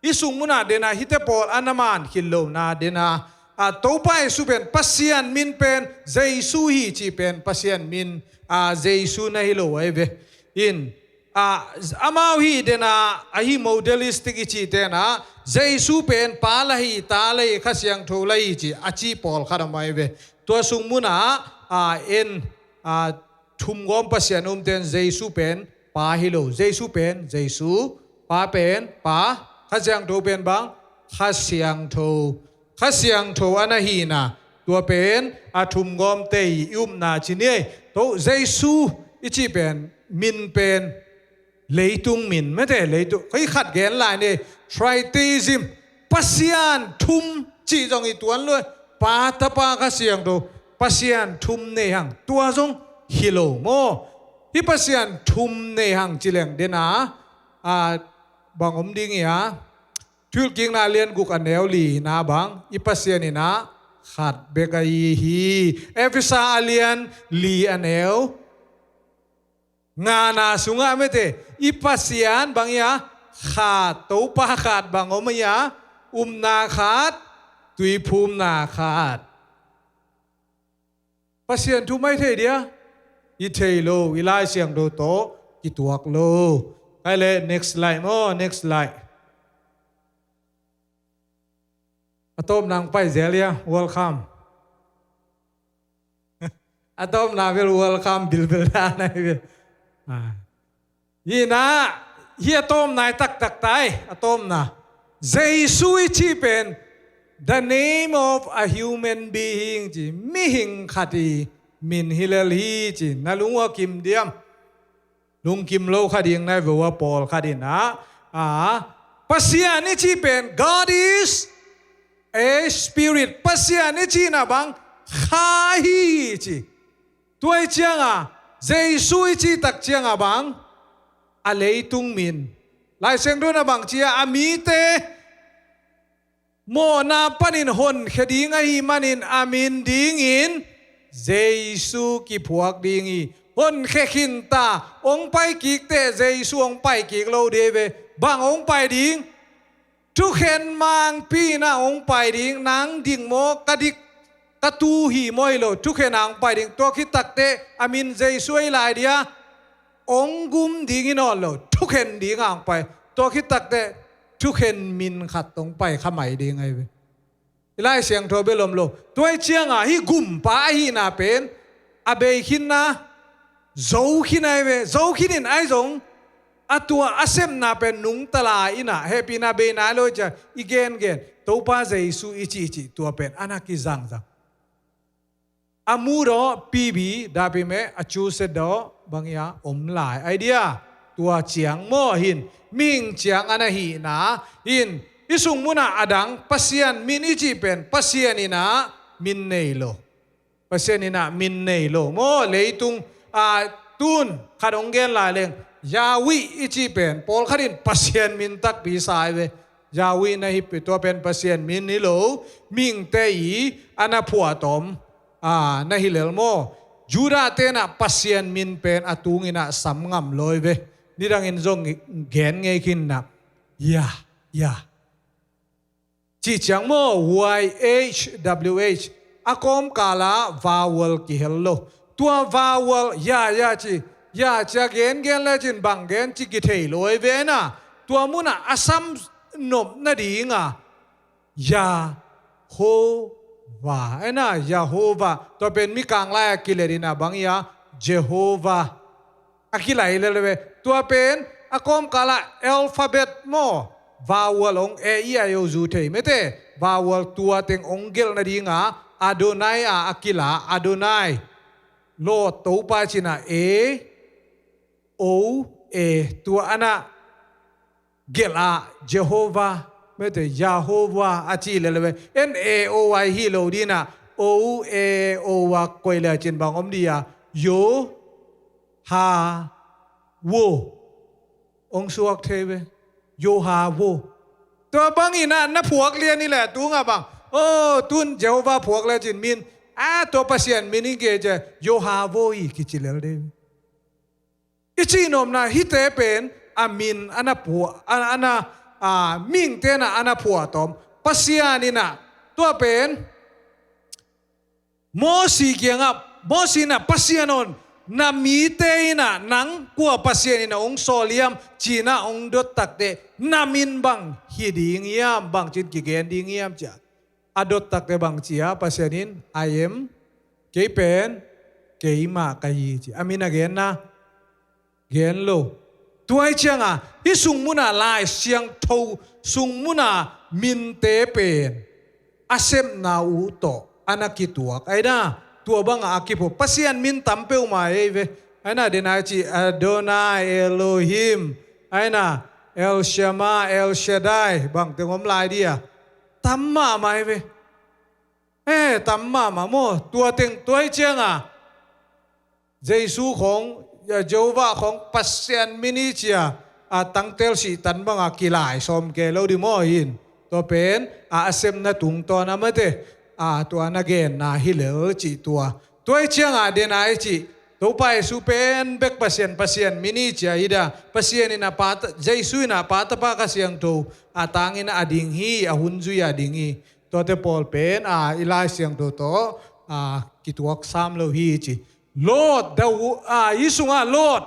i sung munah den ah hihte pawl a na man khit lohna den ah, a, Topa Jesu pen Pasian min pen Jesu hi cih pen Pasian min, a, Jesu na hi lo ahi ve. In, a, amau hi den ah, ahi modalistic i cihte in ah Jesu pen Pa la hi, Ta la hi, Kha Siangtho la hi ci a ci pawlkhat a om ahi ve. Tua sung munah, a, en, a, thumgawm Pasian umte in Jesu pen Pa hi lo, Jesu pen Jesu, Pa pen Pa, Kha Siangtho pen bang, Kha Siangtho, Kha Siangtho a na hihna, tua pen a thumgawmte i upna ci ni ei. Tua Jesu i cih pen, min pen leitung min mete, leitung, koi khat gen lai ni ei, tritheism, Pasian thum cih zong i tuan lua, Pa, Tapa, Kha Siangtho, Pasian thum nei hang, tua zong hi lo maw. Hih Pasian thum nei hang ci leng den ah, a, bang om ding hi a, Thuhilhkikna lian guk a neu li na bang, i Pasian in ah khat bek ahi hi. Efesa a lian li a neu ngana sungah mete, i Pasian bang hi a, khat, Topa khat bang om hi a, upna khat, tuiphumna khat. Pasian thu mai thei dia? I thei lo, i Lai Siangtho tawh kituak lo. Kai le next slide maw, next slide. A tawpna hong pai zel ia, welcome. A tawpna bel welcome bilbil dan ahi ve. Ah. Hi na, hi a tawpna i taktak tai, a tawpna. Jesu i cih pen, the name of a human being ci, mihing khat i min hi lel hi ci, na lung uh a kim diam. Lungkim lo kha ding nai ve ua pawlkhat in ah, a, Pasian i cih pen, God is a spirit. Pasian i cihna bang, kha hi ci. Tua i cianga, Jesu i cih tak cianga bang, a leitung min. Lai Siangtho na bang cia, a mite mawhna panin honkhia ding ahi manin a min dingin Jesu kiphuak ding hi. Honkhia khinta, hong pai kik teh Jesu hong pai kik lo ding ve. Bang hong pai ding? Thukhen mangpi na hong pai ding, nang dik maw, ka dik, ka tu hi maw hi lo, thukhen a hong pai ding. Tua khit tak teh a min Jesu ei lai dia, hong gum ding hi nawn lo, thukhen ding a hong pai. Tua khit tak teh thukhen min khat hong pai kha mai ding ahi ve. I Lai Siangtho bel om lo. Tua i cianga hih gumpa ahihna pen a bei khin na, zo khin ahi ve. Zo khin in ahi zong a tua a sepna pen nungta lai in ah, hehpihna bei nai lo i cia i gengen. Topa Jesu i cihcih tua pen a na kizangzang. A mu daw, P B, dapi meh, a cu set daw, bang ia, om lai. Ai dia, tua ciang maw hin, mihing ciang a na hihna, hin, i sung munah a dang, Pasian min i cih pen, Pasian in ah min nei lo. Pasian in ah min nei lo. Maw, leitung, a, tun, khat hong gen lai leng, Yahweh i cih pen, pawlkhat in Pasian min takpi sa ahi ve. Yahweh na hi pi, tua pen Pasian min hi lo, mihingte i a na phuahtawm, a, na hi lel maw. Judah te in ah Pasian min pen a tung in ah sam ngam lo ahi ve. Nidangin zong gen ngei khin in ah. Yah, Yah. Cih ciang maw, Y H W H. A kawmkal ah vowel kihel lo. Tua vowel, Yah, Yah ci. Yah ci a gengen lecin bang gen ci kithei lo ahi ve na. Tua munah a sam nop nading a, Yahova. Ai na, Yahova. Tua pen Mikang lai a kilet in ah bang ia, Jehovah. A kilai lel ve. Tua pen a kawmkal ah alphabet maw, vowel hong A, E, I, O zu thei mete. Vowel tua teng hong gelh nading a, Adonai a a kila, Adonai. Lord Topa ci in ah A, O, A. Tua a na gelh a, Jehovah, mete, Yahova a ci lel ve. En A, O, I hi lo ding in ah, O, A, O a koih lecin bang om ding a, Yo, Ha, Wo. Hong suak thei ve. Yo, Ha, Wo. Tua bang in ah na phuak lian hi leh, tung ah bang, o, tun Jehovah phuak lecin min, a, tua Pasian min hi kei cia, Yo, Ha, Wo hi kici lel ding. I cihnopna, hihte pen a min a na phuah, a, a na, a, mihingte in ah a na phuahtawm. Pasian in ah, tua pen, Mosi kiangah, Mosi in ah Pasian aw, na mite in ah nang kua Pasian in ah hong sawl hiam, ci in ah hong dot tak teh, na min bang hi ding hiam, bangci in kigen ding hiam ci a. A dot tak teh bang ci a, Pasian in, I am, kei pen, keimah ka hi ci. A min a genna, gen lo. Tua i cianga, hih sung muna Lai Siangtho sung muna minte pen a sepna uh tawh a na kituak. Ai na, tua banga a kiphuak. Pasian min tam peuhmah ei ve. Ai na, den ai ci, Adonai, Elohim. Ai na, El Shema, El Shaddai. Bang teng om lai dia. Tam mahmah ei ve. Eh, tam mahmah maw. Tua teng, tua i cianga Jesu khong, Jehovah khong Pasian min hi ci a, a tangtel sihtan banga kilai sawm kei lo di maw hin. Tua pen, a, a sepna tungtawn a mate, a, tua na genna hi lel cih tua. Tua i cianga den a i cih, Topa Jesu pen bek Pasian, Pasian min hi ci a hi da, Pasian in a pa ta, Jesu in a Pa, Tapa, Kha Siangtho, a tangin a ding hi, a hun zui a ding hi. Tuate pawl pen, a, i Lai Siangtho tawh, a, kituak sam lo hi ci. Lord, the wo-, a, hi sungah Lord,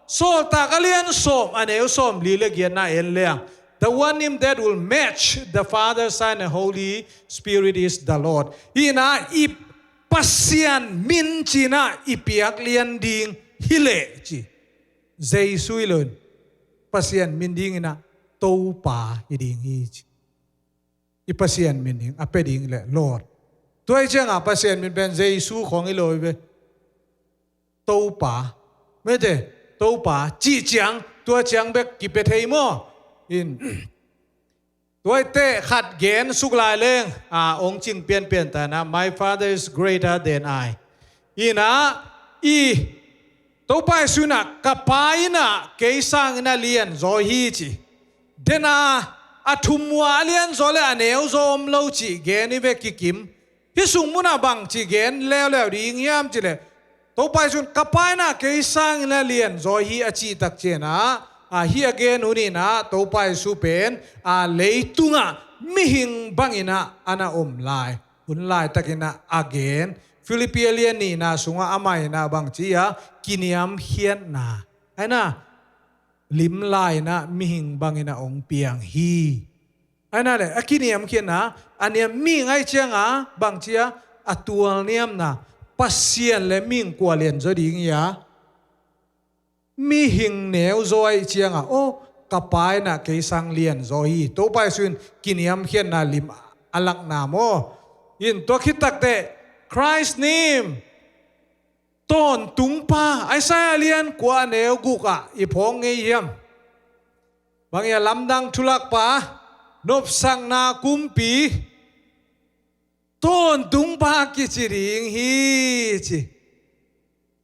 Sawltak a lian sawm, a neu sawm li le giatna en leng, the one name that will match the Father, Son and Holy Spirit is the Lord. Hi na i Pasian min ci na i piak lian ding hi leh ci. Jesu hi lo in Pasian min ding hi na Topa hi ding hi ci. I Pasian min ding a pia ding le Lord. Tua hi ciangah Pasian min pen Jesu khong hi lo hi ve. Topa. Mete, Topa cih ciang, tua ciang bek kipia thei maw? In. Tua hi teh khat gen suk lai leng, a, ong cing pianpian ta na, "My Father is greater than I." Hi na, i Topa Jesu in ah, "Ka Pa in ah kei sangin a lianzaw hi," ci. Den a, a thum uh ah a lianzaw le a neuzaw om lo cih gen hi ve kikim. Hi sung munah bangci gen leuleu ding hiam cih leh, Topa Jesu in, "Ka Pa in ah kei sangin a lianzaw hi," a cih takciang ah, a, hih a gen hun in ah Topa Jesu pen, a, leitungah mihing bangin ah a na om lai hun laitakin ah a gen. Filippi a lian nihna sungah amah in ah bangci a, kiniamkhiatna, ahi na, limla in ah mihing bangin ah ong piang hi. Ahi na le, a kiniamkhiatna, a niam mihing ahih ciangah bangci a, a tualniamna, Pasian le mihing kua lianzaw ding hi a, mihing neuzaw ahih ciangah, "Oh, ka Pa in ah kei sang lianzaw hi," Topa Jesu in kiniamkhiatna lim a lakna maw? In tua khit takteh, Christ name, tawntungpa, Isaiah lian kua a neu guk ah i phawk ngei hiam? Bang hi a, lamdang thulakpa, nopsakna kumpi, tawntungpa kici ding hi ci.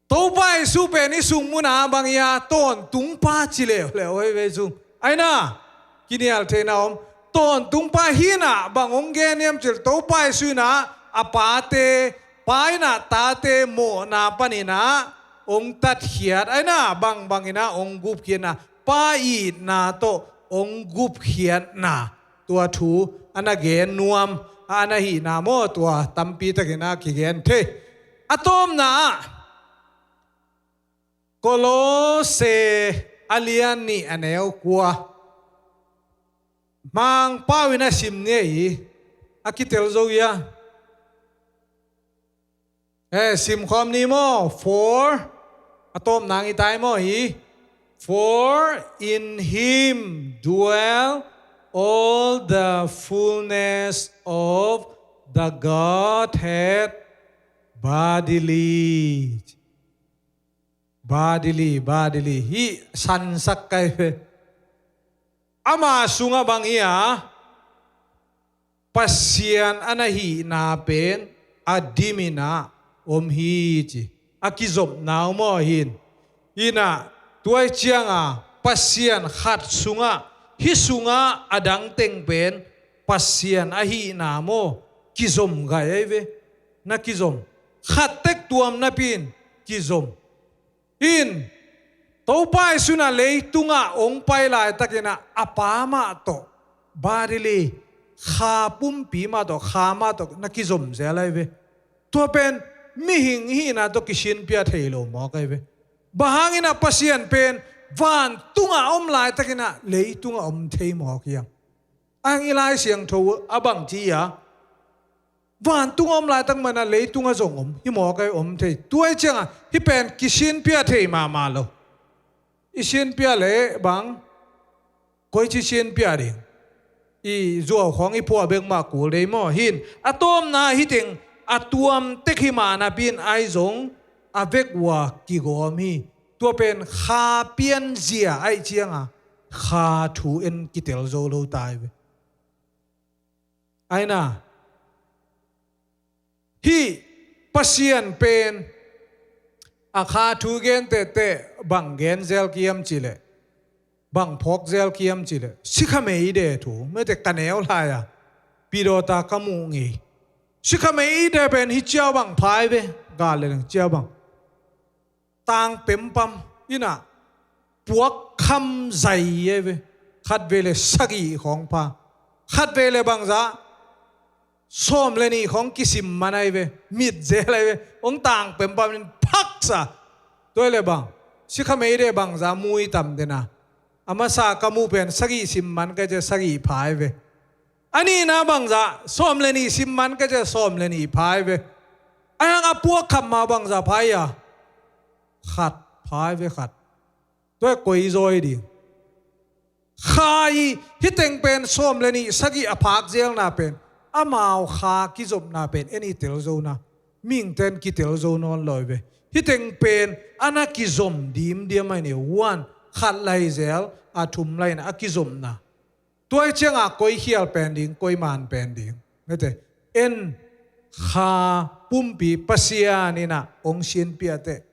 Topa Jesu pen i sung munah bang hi a, tawntungpa ci leuleu hi ve sung. Ahi na, kinial theihna om. Tawntungpa hi na bang ong gen hiam cih leh Topa Jesu in ah a pate, Pa in ah tate mawhna panin ah ong tatkhiat, ahi na, bangbang in ah ong gupkhiatna, Pa itna tawh ong gupkhiatna, tua thu a na gen nuam a na hihna maw, tua tampi takin ah kigen thei. A tawpna ah, Kolose a lian nih a neu kua. Mangpau in a sim ni hi, a kitel zo hi a. Eh, sim khawm ni maw, for, a tawpna ngitai maw hi. "For in him dwell all the fullness of the Godhead bodily." Bodily, bodily. Hih sansak kai ve. Ama sungah bang hi a, Pasian a na hihna pen a dimin ah om hi ci. A kizopna uh maw hin. In ah, tua hi ciangah Pasian khat sungah, hih sungah a dang teng pen Pasian a hihna maw, kizom gai ahi ve. Na kizom. Khat tek tuam napi in kizom. In, Topa Jesu in ah leitungah ong pai laitakin ah a Pa mah tawh, bodily, kha pumpi mah tawh, kha mah tawh na kizom zel ahi ve. Tua pen mihing hihna tawh kisinpia thei lo mawk ahi ve. Bang hangin ah Pasian pen vantungah om laitakin ah leitungah om thei mawk hiam? Ang i Lai Siangtho a bangci a, vantungah om laitak man ah leitungah zong om hi mawk ahi, om thei. Tua hi ciangah hih pen kisinpia thei mahmah lo. I sinpia leh bang, koici sinpia ding? I zuau khawng i phuah bek mah kul dei maw? Hin, a tawpna hih teng a tuam tek hi mah napi in ahi zong a vek uh a kigawm hi. Tua pen kha pianzia ahih ciangah kha thu en kitel zo lo ta hi ve. Ahi na, hih Pasian pen a kha thu gen tehteh bang gen zel kiam cih leh, bang phawk zel kiam cih leh, sikha meideh thu, mete ka neu lai a, pidawta ka muh ngei. Sikha meideh pen hih ciau bang pha hi ve, gal le leng ciau bang. Tang pempam in ah puak kham zai hi ve. Khatvei le sagih khawng pha. Khatvei le bangzah, Sawm le nih khong kisim man ahi ve, mit zel ahi ve, hong tang pempam in phaksa. Tua hi le bang, sikha meideh bangza mui tam dena. A masa ka muh pen sagih sim man ka ci a sagih pha ahi ve. A nihna bangza sawm le nih sim man ka ci a sawm le nih pha ahi ve. A hang a puak khap ma bangza pha ahi a, khat pha ahi ve, khat. Tua hi koi zaw hi ding. Kha hi, hih teng pen sawm le nih sagih a phak zelna pen amau kha kizopna pen en i tel zona, mihingten kitel zo nawn lo hi ve. Hih teng pen a na kizom dimdiam ahi ni, one, khat lai zel a thum lai in a kizopna. Tua hi cianga koi khial pen ding, koi man pen ding. Mete, en kha pumpi Pasian in a hong sinpiate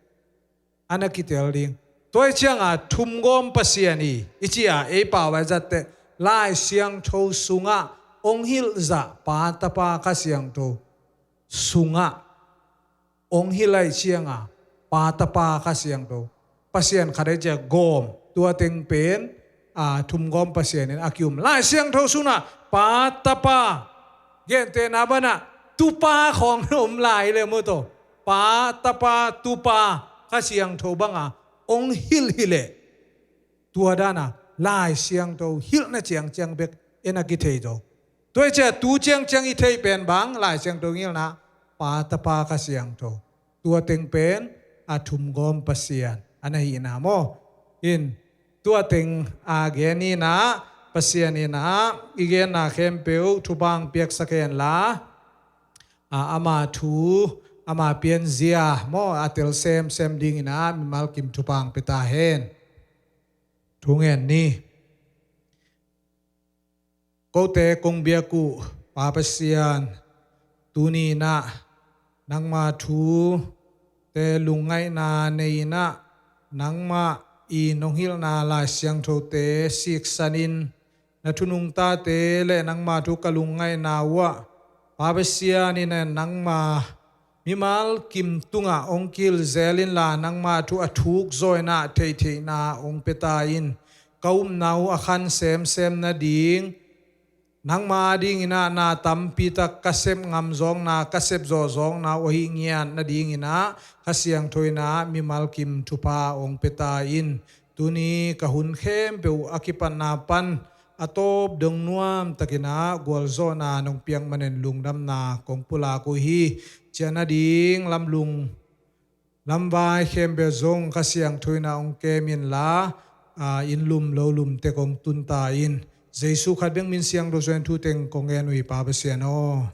a na kitel ding. Tua hi cianga thumgawm Pasian hi i ci a, ei pau a i zatte Lai Siangtho sungah hong hilh zah Pa, Tapa, Kha Siangtho sungah hong hilh ahi cianga Pa, Tapa, Kha Siangtho, Pasian khat ahi ciah gawm, tua teng pen a thumgawm Pasian in a ki-um. Lai Siangtho sungah Pa, Tapa, gentehna banah Tupa khawng na om lai le maw taw. Pa, Tapa, Tupa, Kha Siangtho banga hong hilh hileh, tua dana Lai Siangtho hilhna ciangciang bek en a kithei zo. Tua hi ciah tu ciangciang i theih pen bang, Lai Siangtho hilhna, Pa, Tapa, Kha Siangtho. Tua teng pen a thumgawm Pasian a na hihna maw. In, tua teng a gen in a, Pasian in a i genna khempeuh thupha hong piaksak hen la, a, ama thu, ama pianzia maw a tel semsem dingin a mimal kim thupha hong pia ta hen. Thu ngen ni. Kote kong biak uh Pa Pasian, tuni in a nangma thute lungngaihna nei in a, nangmah i nong hilhna Lai Siangthote siksan in, na thu nungtate le nangma thu ka lungngaihna uh ah, Pa Pasian in a nangma mimal kim tungah hong kihilh zel inla, nangma thu a thuk zaw in a theihtheihna hong pia ta in. Ka upna uh a khan semsem nading, nangma dingin a na tampi tak ka sep ngam zawkna, ka sep zawh zawkna uh ahi ngiat nadingin a Kha Siangtho in a mimal kim thupha hong pia ta in. Tuni ka hun khempeuh a kipatna pan a tawp dong nuam takin a gualzawhna nong piak manin lungdamna kong pulak uh hi. Ciah nading lamlung lamvai khempeuh zong Kha Siangtho in a hong kem inla, a, inn lum lo lum tek hong tun ta in. Jesu khat bek min siangtho suangin thu teng kong ngen uh hi Pa Pasian aw.